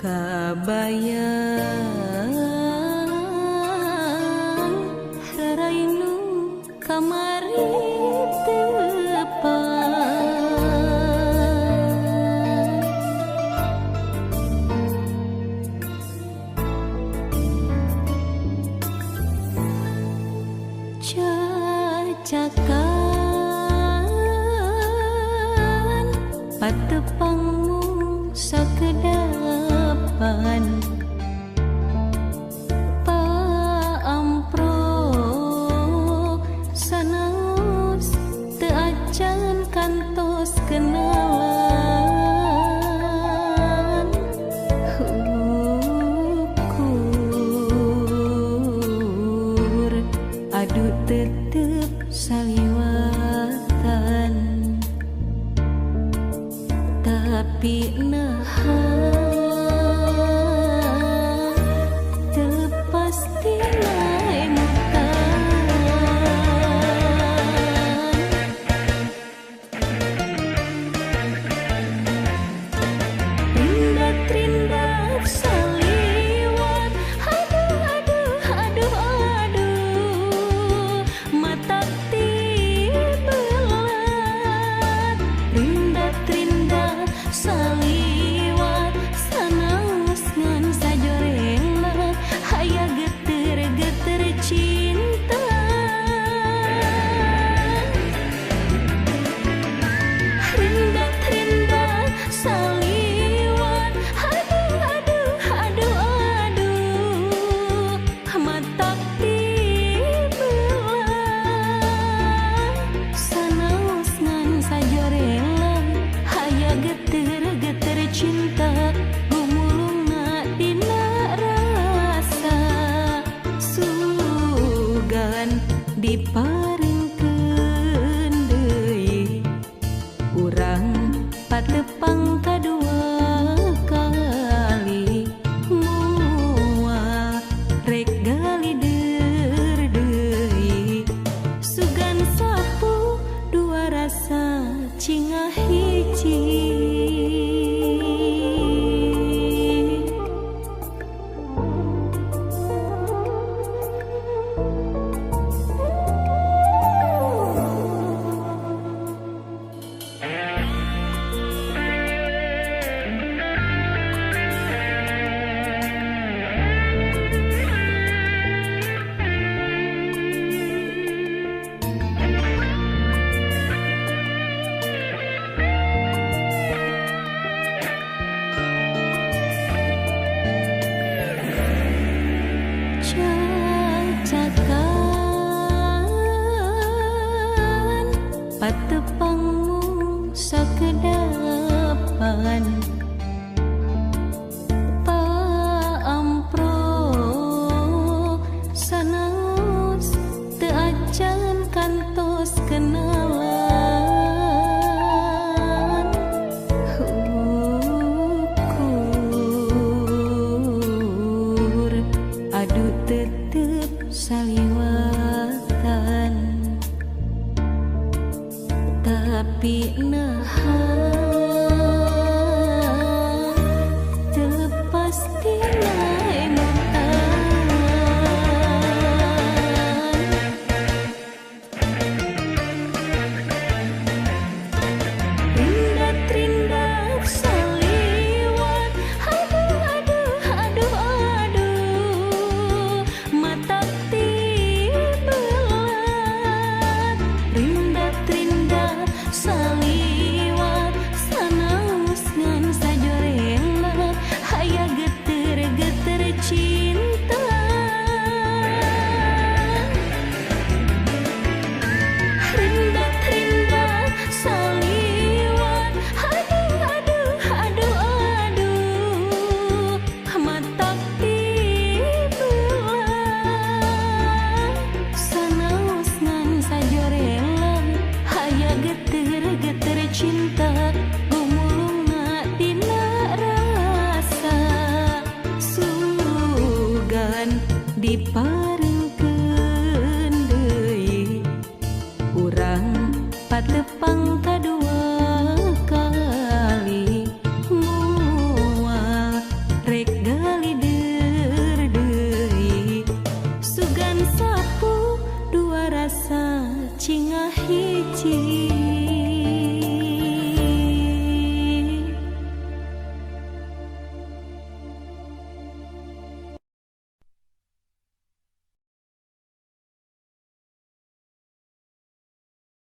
Kabayang rarainu kamari tepang cacakan patepangmu sakedapan paamprok sanaos teu acan kantos kenalan ukur aduh tetep saliwatan tapi naha teu pasti emutan. Rindat-rindat saliwat, aduh aduh aduh aduh, mata tibelat. Rindat-rindat saliwat, sanaos ngan sajorena, aya geter-geter cinta. Rindat-rindat saliwat, aduh aduh aduh aduh, mata tibelat. Sanaos ngan sajorena, aya geter-geter cinta, gumulungna dina rasa sugan diparingkeun deui urang patepang kadua kali moal rek galider deui sugan sapu dua rasa cingah hiji. Cacakan patepangmu sakedapan